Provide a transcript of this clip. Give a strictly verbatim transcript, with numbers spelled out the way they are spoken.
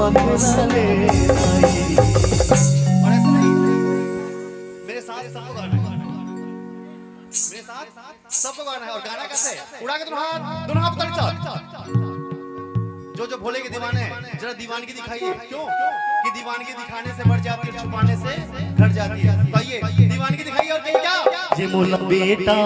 और ऐसा नहीं, मेरे साथ सबको गाना है। मेरे साथ सबको गाना है। और गाना कैसे है? उड़ा के दोनों हाथ, दोनों हाथ उतार, चल। जो जो भोले के दीवाने हैं, जरा दीवानगी दिखाइए। क्यों? कि दीवानगी दिखाने से बढ़ जाती है, छुपाने से घट जाती है। तो आइए, दीवानगी दिखाइए। और कहीं क्या? ये मोला बेटा